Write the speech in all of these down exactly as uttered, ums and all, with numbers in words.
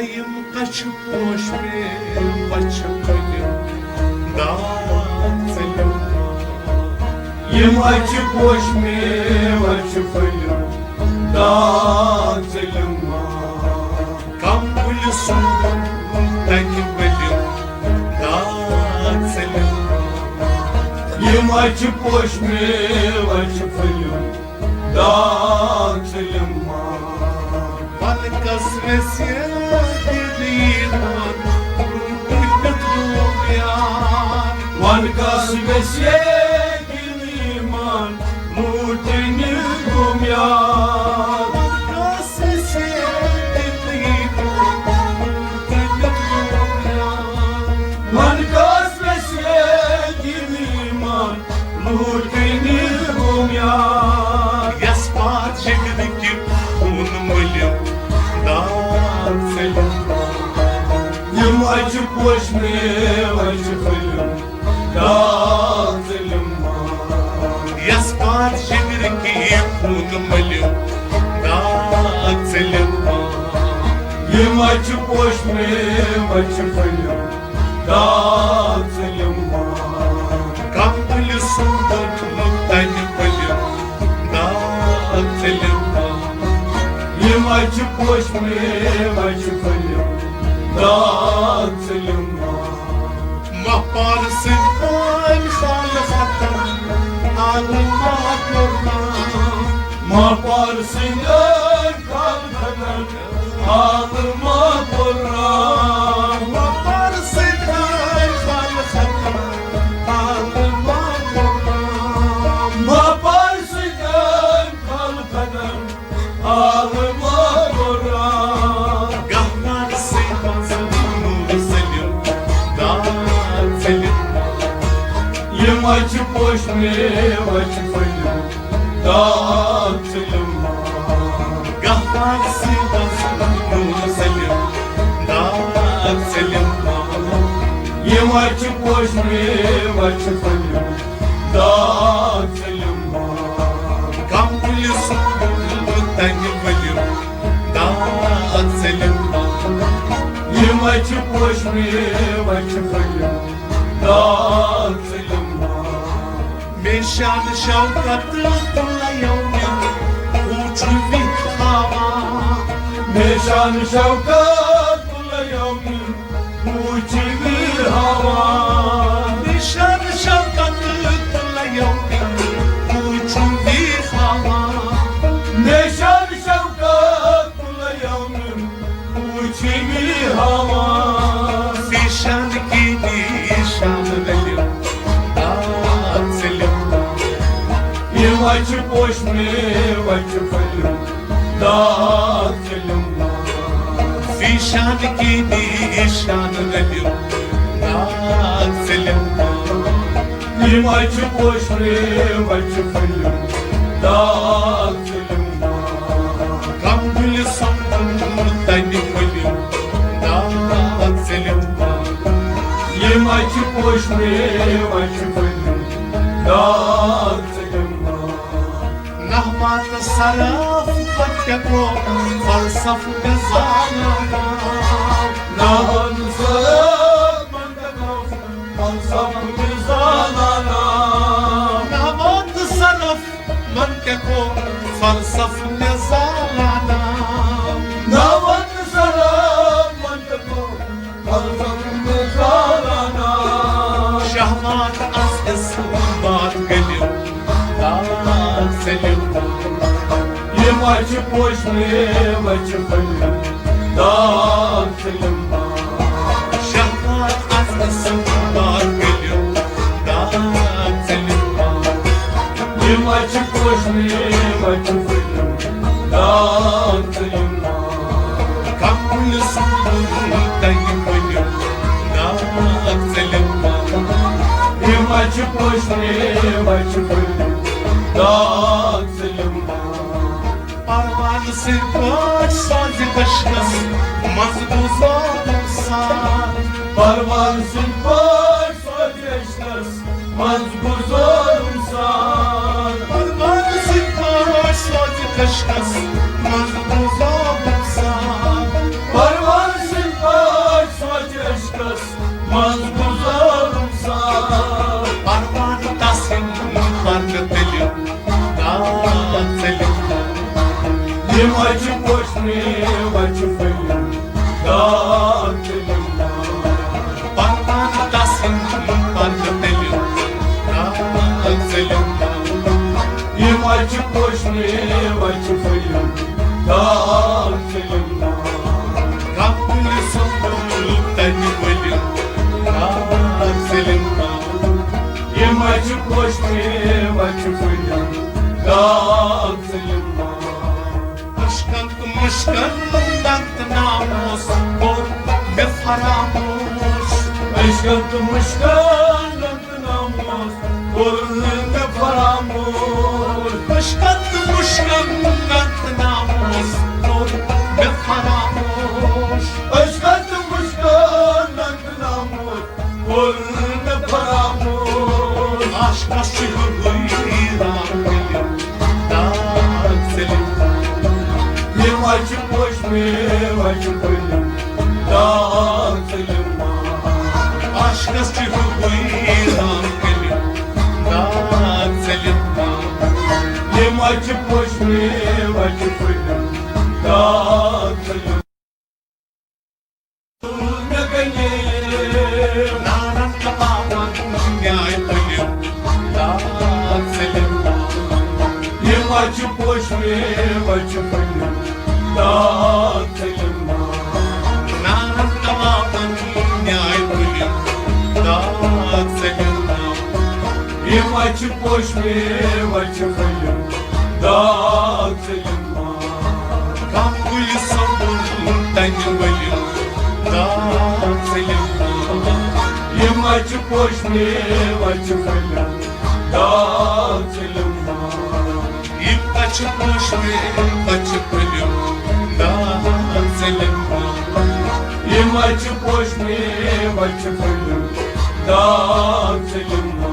یِم اَچھِ پوش مےٚ وَچھِ پھٔلِم داغ ژٔلِم۔ یِم اَچھِ پوش مےٚ وَچھِ پھٔلِم داغ ژٔلِم۔ کم کُلہِ سُنٛد تَنہِ ؤلِم داغ ژٔلِم۔ یِم اَچھِ پوش مےٚ وَچھِ پھٔلِم داغ ژٔلِم۔ وَن کَس ویسہِ دِلی مان، روٗدٕ پٮ۪ٹھ گوٚو یار۔ وَن کَس ویسہِ دِلی مان، روٗدٕ پٮ۪ٹھ گوٚو یار۔ وَن کَس ویسہِ دِلی مان، روٗدٕ پٮ۪ٹھ گوٚو یار۔ وَن کَس ویسہِ دِلی مان، لوٗٹنہِ گوٚم یار۔ یَس پاتھ جِگرٕ کہِ خوٗن مٔلِم داغ ژٔلِم۔ یِم اَچھِ پوش مےٚ وَچھِ پھٔلِم داغ ژٔلِم۔ یَس پاتھ جِگرٕ کہِ خوٗن مٔلِم داغ ژٔلِم۔ یِم اَچھِ پوش مےٚ وَچھِ پھٔلِم داغ ژٔلِم۔ کم کُلہِ سُنٛد تَنہِ ؤلِم داغ ژٔلِم۔ یِم اَچھِ پوش مےٚ وَچھِ پھٔلِم داغ ژٔلِم۔ ماہ پارٕ سٕنٛدۍ پٲنۍ خالہٕ ختم عالم ما کوٚر۔ ماہ پارٕ سٕنٛدۍ پٲنۍ خالہٕ ختم عالم ما کوٚر۔ ماہ پارٕ سٕنٛدۍ پٲنۍ خالہٕ ختم عالم ما کوٚر۔ ماہ پارٕ سٕنٛدۍ پٲنۍ خالہٕ ختم عالم ما کوٚر۔ گہوارٕ سٕنٛدۍ منٛز نوٗر ژٔلِم داغ ژٔلِم۔ یِم اَچھِ پوش مےٚ وَچھِ پھٔلِم داغ ژٔلِم۔ گہوارٕ سٕنٛدۍ منٛز نوٗر ژٔلِم داغ ژٔلِم۔ یِم اَچھِ پوش مےٚ وَچھِ پھٔلِم داغ ژٔلِم۔ کم کُلہِ سُنٛد تَنہِ ؤلِم داغ ژٔلِم۔ یِم اَچھِ پوش مےٚ وَچھِ پھٔلِم داغ ژٔلِم۔ مےٚ شان شوکت تُلَیو مےٚ، ہُہ چھُ وِتھ ہاوان۔ مےٚ شان شوکت تُلَیو مےٚ، ہُہ چھُ وِتھ ہاوان۔ مےٚ شان شوکت تُلَیو مےٚ، ہُہ چھُ وِتھ ہاوان۔ مےٚ شان شوکت تُلَیو مےٚ، وُچھِنی ہاوان۔ زیشان کی نیشان رٔلِم، داغ ژٔلِم۔ یِم اَچھِ پوش مےٚ وَچھِ پھٔلِم، داغ ژٔلِم۔ زیشان کی نیشان رٔلِم، داغ ژٔلِم۔ یِم اَچھِ پوش مےٚ وَچھِ پھٔلِم، داغ ژٔلِم۔ کمبٕلۍ سۄمبُل تَنہِ ؤلِم، داغ ژٔلِم۔ یِم اَچھِ پوش مےٚ وَچھِ پھٔلِم، داغ ژٔلِم۔ نحوہ تہٕ صرف پتہٕ کیٛاہ گوٚو، فلسفہٕ مےٚ زانان۔ نحوہ تہٕ صرف پتہٕ کیٛاہ گوٚو، فلسفہٕ مےٚ زانان۔ نحوہ تہٕ صرف من کیٛاہ گوٚو، فلسفہٕ مےٚ زانان۔ نحوہ تہٕ صرف من کیٛاہ گوٚو، فلسفہٕ مےٚ زانان۔ شہوات از اِسلام باد گٔلِم، داغ ژٔلِم۔ یِم اَچھِ پوش مےٚ وَچھِ پھٔلِم، داغ ژٔلِم۔ شہوات از اِسلام باد گٔلِم، داغ ژٔلِم۔ یِم اَچھِ پوش مےٚ وَچھِ پھٔلِم، داغ ژٔلِم۔ کمبٕلۍ سۄمبُل تَنہِ ؤلِم، داغ ژٔلِم۔ یِم اَچھِ پوش مےٚ وَچھِ پھٔلِم، داغ ژٔلِم۔ پروانہٕ سٕنٛدۍ پٲٹھۍ سوزِ عشقس منٛز گُزارُن سان۔ پروانہٕ سٕنٛدۍ پٲٹھۍ سوزِ عشقس منٛز گُزارُن سان۔ پروانہٕ سٕنٛدۍ پٲٹھۍ سوزِ عشقس منٛز گُزارُن سان۔ پروانہٕ سٕنٛدۍ یِم اَتہِ چھِ پوشہِ میوٕ، اَتہِ چھِ پھٔلۍ، داغ تٔلِم۔ پَران دَسَن پَتہٕ تٔلِم، داغ تٔلِم۔ یِم اَتہِ چھِ پوشہِ میوٕ، اَتہِ چھِ پھٔلۍ، داغ تٔلِم۔ کَپُل سُمبُل تَتہِ ؤلِم، داغ تٔلِم۔ یِم اَتہِ چھِ پوشہِ میوٕ، اَتہِ چھِ پھٔلۍ، داغ تٔلِم۔ عشقن تہٕ مُشکن لنٛگتہٕ ناموس کوٚر مےٚ فراموش۔ عشقن تہٕ مُشکن لنٛگتہٕ ناموس کوٚر مےٚ فراموش۔ عشقن تہٕ مُشکن لنٛگتہٕ ناموس کوٚر مےٚ فراموش۔ عشقن تہٕ مُشکن لنٛگتہٕ ناموس کوٚر نہٕ فراموش۔ عاشقس چھِ ہیوٚتمُت رام کٔلِم، داغ ژٔلِم۔ یِم اَتہِ چھِ پوشہِ میوٕ، اَتہِ چھِ پھٔلۍ، داغ ژٔلِم۔ عاشقس چھِ ہیوٚتمُت رام کٔلِم، داغ ژٔلِم۔ یِم اَتہِ چھِ پوشہِ میوٕ، اَتہِ چھِ پھٔلۍ، داغ ژٔلِم۔ نارن کبابن نیاے پھٔلِم، داغ ژٔلِم۔ یِم اَتہِ چھِ پوشہِ میوٕ، اَتہِ چھِ پھٔلِم، داغ ژٔلِم۔ نارن کبابن نیاے پھٔلِم، داغ ژٔلِم۔ یِم اَتہِ چھِ پوشہِ میوٕ، اَتہِ چھِ پھٔلِم، داغ ژٔلِم۔ کانٛہہ کُلۍ سۄمبُل تَنہِ ؤلِم، داغ ژٔلِم۔ یِم اَتہِ چھِ پوشہِ میوٕ، اَتہِ چھِ پھٔلِم، داغ ژٔلِم۔ یِم اَتہِ چھِ پوشہِ میوٕ، اَتہِ چھِ پھٔلِم، داغ ژٔلِم۔ یِم اَتہِ چھِ پوشہِ میوٕ، اَتہِ چھِ پھٔلِم، داغ ژٔلِم۔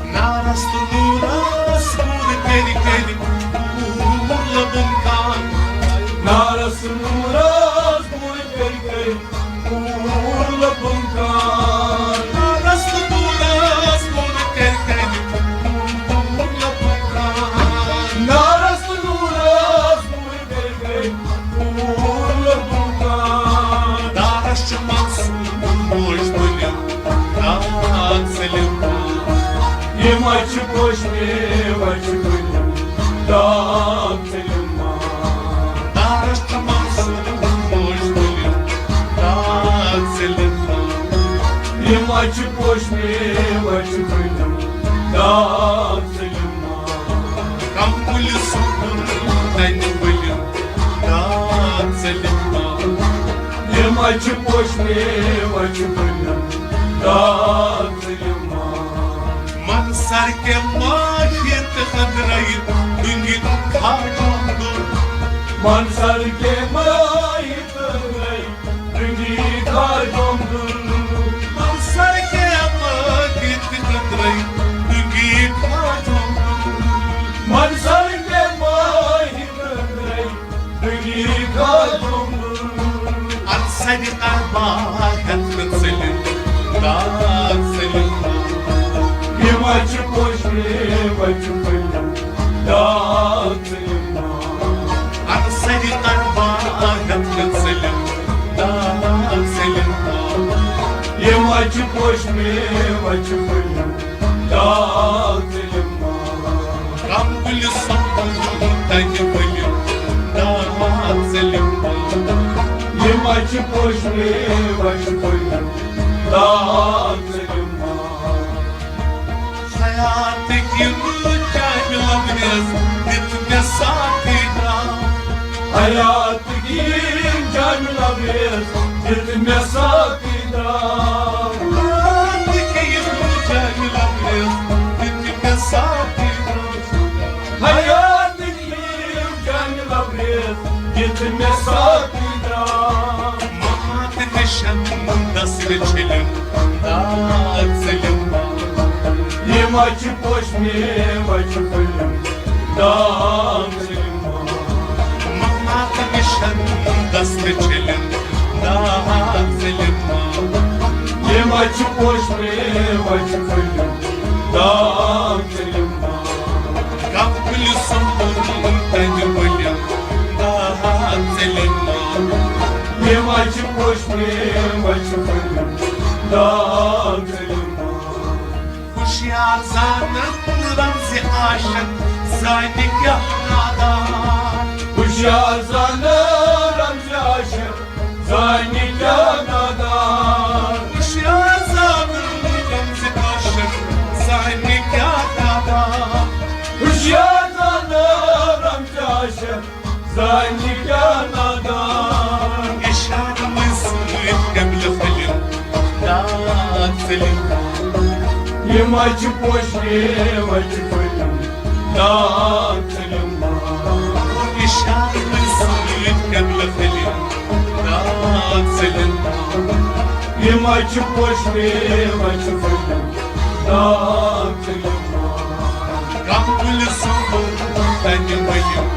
نارس تہٕ نوٗرس کوٗر کٔرۍ کٔرۍ کوٗر لبُن کان۔ نارس تہٕ نوٗرس کوٗر کٔرۍ کٔرۍ کوٗر لبُن کان۔ نارس تہٕ نوٗرس کوٗر کٔرۍ کٔرۍ کوٗر لبُن کان۔ نارس تہٕ نوٗرس کوٗر کٔرۍ کٔرۍ کوٗر لبُن کان۔ دارس چھُ منصوٗر موج تُلِم، داغ ژٔلِم۔ یِم اَتہِ چھِ پوشہِ میوٕ، اَتہِ چھِ پھٔلِم، داغ ژٔلِم۔ دارس چھُ منصوٗر موج تُلِم، داغ ژٔلِم۔ یِم اَتہِ چھِ پوشہِ میوٕ، اَتہِ چھِ پھٔلِم، داغ ژٔلِم۔ کمبُلہِ سُمبُل تَنہِ ؤلِم، داغ ژٔلِم۔ یِم اَتہِ چھِ پوشہِ میوٕ، اَتہِ چھِ پھٔلِم، داغ ژٔلِم۔ منصر کے ماہی تہٕ أنٛدرَے دُنیہٕ کھاجُن۔ منصر کے ماہی تہٕ أنٛدرَے دُنیہٕ کھاجُن۔ منصر کے ماہی تہٕ أنٛدرَے دُنیہٕ کھاجُن۔ منصر کے ماہی تہٕ أنٛدرَے دُنیہٕ کھاجُن۔ اَنصَرِ اَربا ہٮ۪تھ نہٕ ژٔلِم، داغ ژٔلِم۔ یِم اَتہِ چھِ پوشہِ میوٕ، اَتہِ چھِ پھٔلِم، داغ ژٔلِم۔ اَنصَرِ اَربا ہٮ۪تھ نہٕ ژٔلِم، داغ ژٔلِم۔ یِم اَتہِ چھِ پوشہِ میوٕ، اَتہِ چھِ پھٔلِم، داغ ژٔلِم۔ کمبُلہِ سۄمبُل تَنہِ ؤلِم، داغ ژٔلِم۔ یِم اَتہِ چھِ پوشہِ میوٕ، اَتہِ چھِ پھٔلِم، داغ ژٔلِم۔ حیات کِنہٕ جامہِ لبریز دِتھ مےٚ ساقٕے ترٛاو۔ حیات کِنہٕ جامہِ لبریز دِتھ مےٚ ساقٕے ترٛاو۔ حیات کِنہٕ جامہِ لبریز دِتھ مےٚ ساقٕے ترٛاو۔ حیات کِنہٕ جامہِ لبریز دِتھ مےٚ ساقٕے ترٛاو۔ مات نِشن دستہٕ چھٔلِم، داغ ژٔلِم۔ یِم اَتہِ چھِ پوشہِ میوٕ، اَتہِ چھِ پھٔلِم، داغ ژٔلِم۔ مات نِشن دستہٕ چھٔلِم، داغ ژٔلِم۔ یِم اَتہِ چھِ پوشہِ میوٕ، اَتہِ چھِ پھٔلِم، داغ ژٔلِم۔ کمبُلہِ سۄمبُل تَنہِ ؤلِم، پوش مےٚ وچھِ پھٔلِم داغ ژٔلِم۔ ہوشیار زانن رمزِ عاشق زانہِ کیٛاہ نادان۔ ہوشیار زانن رمزِ عاشق زانہِ کیٛاہ نادان۔ ہوشیار زانن رمزِ عاشق زانہِ کیٛاہ نادان۔ ہوشیار زانن رمزِ عاشق زانہِ کیٛاہ نادان۔ اِشارٕ منٛز سۭتۍ قبلہٕ پھٔلِم داغ ژٔلِم۔ یِم اَتہِ چھِ پوش مےٚ وَتہِ پھٔلِم داغ ژٔلِم۔ اِشارٕ منٛز سۭتۍ قبلہٕ پھٔلِم داغ ژٔلِم۔ یِم اَتہِ چھِ پوش مےٚ وَتہِ پھٔلِم داغ ژٔلِم۔ کمبل سُمبل تنہِ ؤلِم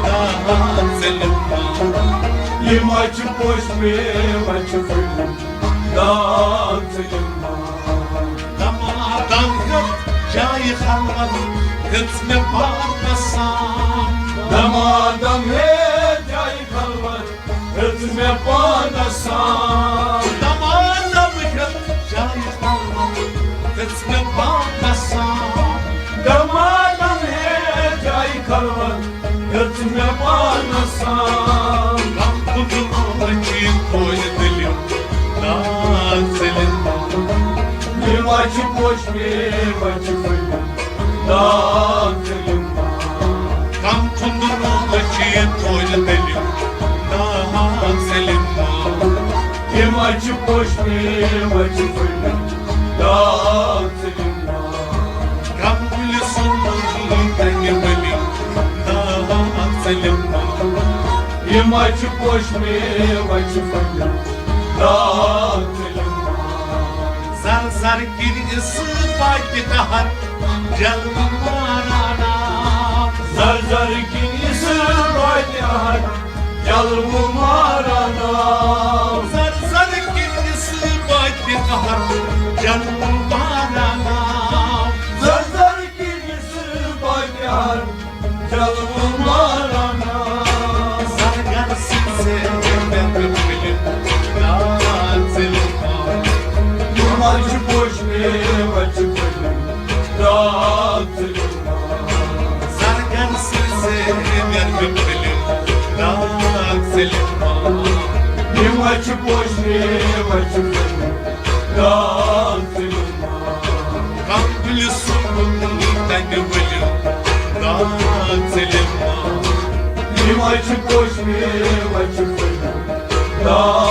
داغ ژٔلِم۔ یِم اَتہِ چھِ پوش مےٚ وَتہِ پھٔلِم داغ ژٔلِم۔ دمادم ہیوٚت جایہِ خلوت ہیٚژ مےٚ پانس سان۔ دمادم ہیٚژ جایہِ خلوت ہیٚژ مےٚ پانس سان۔ دمادم ہیوٚت جایہِ خلوت ہیٚژ مےٚ پانس سان۔ دمادم ہیٚژ جایہِ خلوت ہیٚژ مےٚ پانس سان۔ غم تُلُن أچی کھوژِ دِلِم داغ ژٔلِم۔ یِم اَتہِ چھِ پوش مےٚ وَتہِ پھٔلِم داغ ژٔلِم۔ غم تُلُن أچی کھوژِ دِلِم داغ ژٔلِم۔ یِم اَتہِ چھِ پوش مےٚ وَتہِ پھٔلِم داغ ژٔلِم۔ کمبل سُمبل تنہِ ؤلِم داغ ژٔلِم۔ یِم اَتہِ چھِ پوش مےٚ وَتہِ پھٔلِم داغ ژٔلِم۔ زر زر کِنۍ سۭتۍ پاکہِ قہر جلوٕ مارانا۔ زر زر کِنۍ سۭتۍ پاکہِ قہر جلوٕ مارانا۔ زر زر کِنۍ سۭتۍ پاکہِ قہر جلوٕ مارانا۔ زر زر کِنۍ سۭتۍ پاکہِ قہر جلوٕ مارانا۔ زرگر سٕنٛزِ پٮ۪ٹھٕ پھٔلِم داغ ژٔلِم۔ یِم اَتہِ چھِ پوش مےٚ وَتہِ پھٔلِم داغ ژٔلِم۔ زرگر سٕنٛزِ پٮ۪ٹھٕ پھٔلِم داغ ژٔلِم۔ یِم اَتہِ چھِ پوش مےٚ وَتہِ پھٔلِم داغ ژٔلِم۔ کمبل سُمبل تنہِ ؤلِم داغ ژٔلِم۔ یِم اَتہِ چھِ پوش مےٚ وَتہِ پھٔلِم داغ